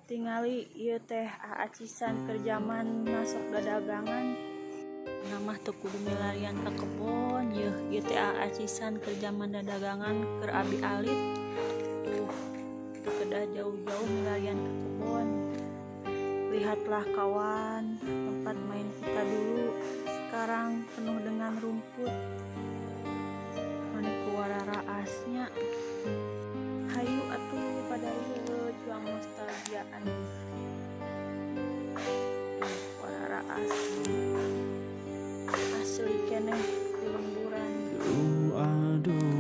Tingali ieu teh aacisan keur jaman masuk dadagangan. Namah teu kudu milarian ka kebon yeuh ieu teh aacisan keur jaman dadagangan keur abi alit. Tuh teu kedah jauh-jauh milarian ka kebon. Lihatlah kawan, tempat main kita dulu sekarang penuh dengan rumput. Mani ku wararaas nya. Hayu atuh pada ieu cuang nostalgiaan. Tuh wararaas. Asli keneh di lemburan. Aduh.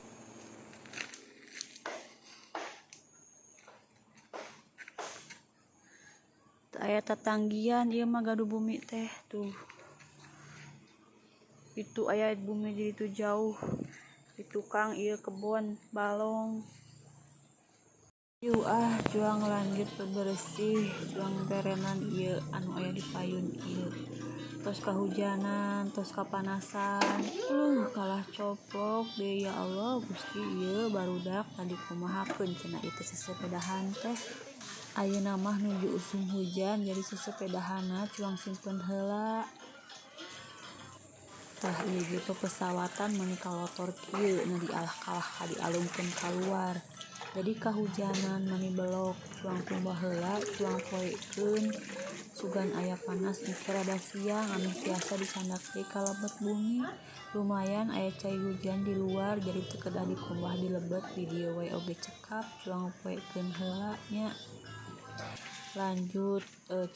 Teu aya tatanggian ieu mah gaduh bumi teh tuh. Itu aya bumi di ditu jauh. Di tukang ieu kebon balong. Yuk ah cuang lanjut bebersih cuang berenan ieu anu aya di payun ieu. Tos kahujanan, tos kapanasan, kalah coplok deui ya Allah Gusti ieu barudak tadi kumahakeun cenah ieu teh sesepedahan teh. Ayeuna mah nuju usum hujan jadi sesepedahanna cuang simpen heula. Tah ieu ge pepesawatan meuni kalotor kieu na dialah-kalah ka dialungkeun kaluar. Jadi kahujanan meuni belok cuang kumbah heula cuang poekeun sugan aya panas engke rada siang anu tiasa dicandak deui ka lebet bumi. Lumayan aya cai hujan di luar jadi teu kedah dikumbah di lebet di dieu we oge cekap cuang poekeun heula nya. Lanjut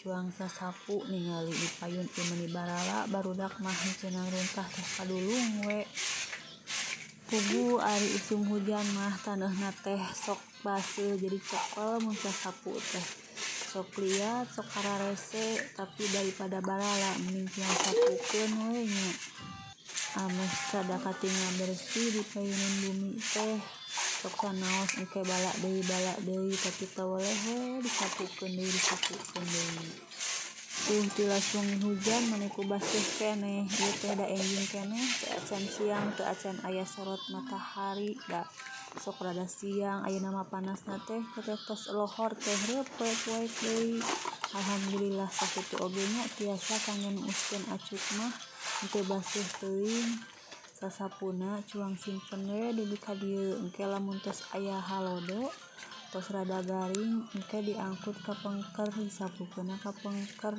cuang sasapu ningali di payun ieu meuni barala barudak mah cenah runtah teh padulung we. Puguh ari usum hujan mah taneuhna teh sok baseuh jadi cepel mun sasapu teh. Sok liat sok kararese tapi daripada barala mending cuang sapukeun we nya. Ameh rada katingal bersih di payunan bumi teh. Sok sanaos engke bala deui tapi teu weleh we disapukeun deui. Tuh tilas wengi hujan meuni ku baseuh keneh ieu teh da enjing keneh teu acan siang teu acan aya sorot matahari da sok rada siang ayeuna mah panasna teh tos lohor teh reup poek-poek deui. Alhamdulillah sakitu oge nya tiasa kangge nuuskeun acuk mah henteu baseuh teuing. Sasapuna cuang simpen we dugi ka dieu engke lamun tos aya halodo tos rada garing engke diangkut ka pengker disapukeunna ka pengker.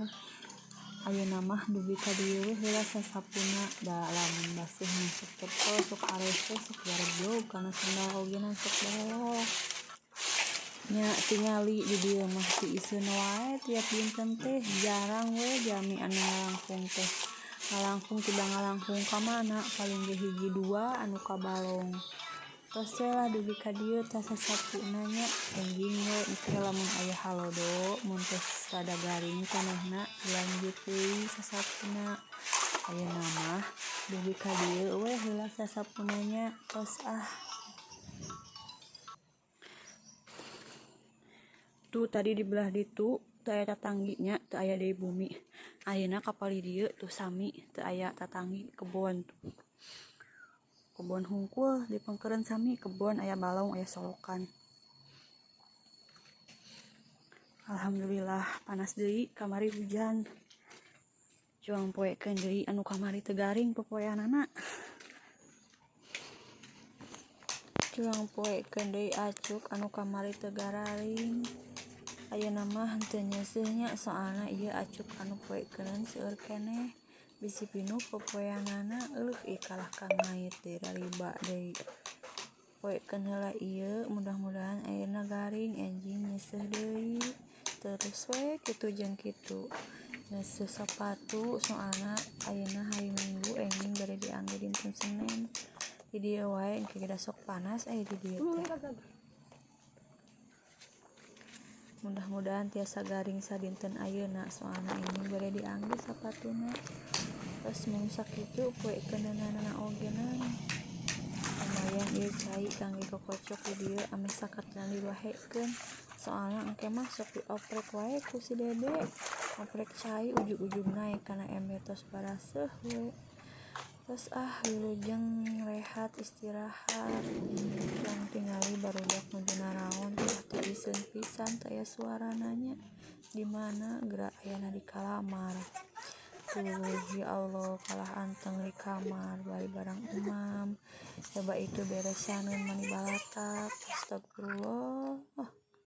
Ayeuna mah dugi ka dieu we heula sasapuna da lamun baseuh mah sok cepel sok harese sok jareblog kana sendal oge na sok balelok. Nya tingali di dieu mah tiiseun wae tiap dinten teh jarang we jalmi anu ngalangkung teh. Ngalangkung tiba ngalangkung ka mana paling ge hiji dua anu ka balong. Tos we lah dugi ka dieu tah sasapuna nya enjing we engke lamun aya halodo mun tos rada garing taneuhna dilanjut deui sasapuna. Ayeuna mah dugi ka dieu we heula sasapuna nya tos ah. Tuh tadi di belah ditu teu aya tatangginya teu aya deui bumi. Ayeuna ka palih dieu tuh sami teu aya tatanggi kebon. Kebon hungkul di pengkeureun sami kebon aya balong aya solokan. Alhamdulillah panas deui kamari hujan. Cuang poekeun deui anu kamari teu garing popoeanana. Cuang poekeun deui acuk anu kamari teu gararing. Ayeuna mah henteu nyeuseuh nya soalna ieu acuk anu poekeun seueur keneh. Bisi pinuh popoeanana euleuh ieu kalah ka ngait deui rariba deui. Poekeun heula ieu mudah-mudahan ayeuna garing enjing nyeuseuh deui. Terus we kitu jeung kitu. Nyeuseuh sapatu soalna ayeuna hari Minggu enjing bade diangge dinten Senen. Di dieu wae engke ge da sok panas aya di dieu teh. Mudah-mudahan tiasa garing sadinten ayeuna soalna enjing bade diangge sapatuna. Tos mung sakitu poekeunana oge na. Lumayan ieu cai kangge kokocok di dieu ameh sakatna dibahekeun. Soalna engke mah sok dioprek wae ku si Dede. Oprek cai ujug-ujug naek kana ember tos baraseuh we. Tos ah wilujeng rehat istirahat. Cuang tingali barudak nuju naraon tah tiiseun pisan teu aya suarana nya. Di mana geura ayana di kalamar. Tuh ya Allah, kalah anteng di kamar bari barang emam. Coba itu beresaneun mani balatak. Astagfirullah.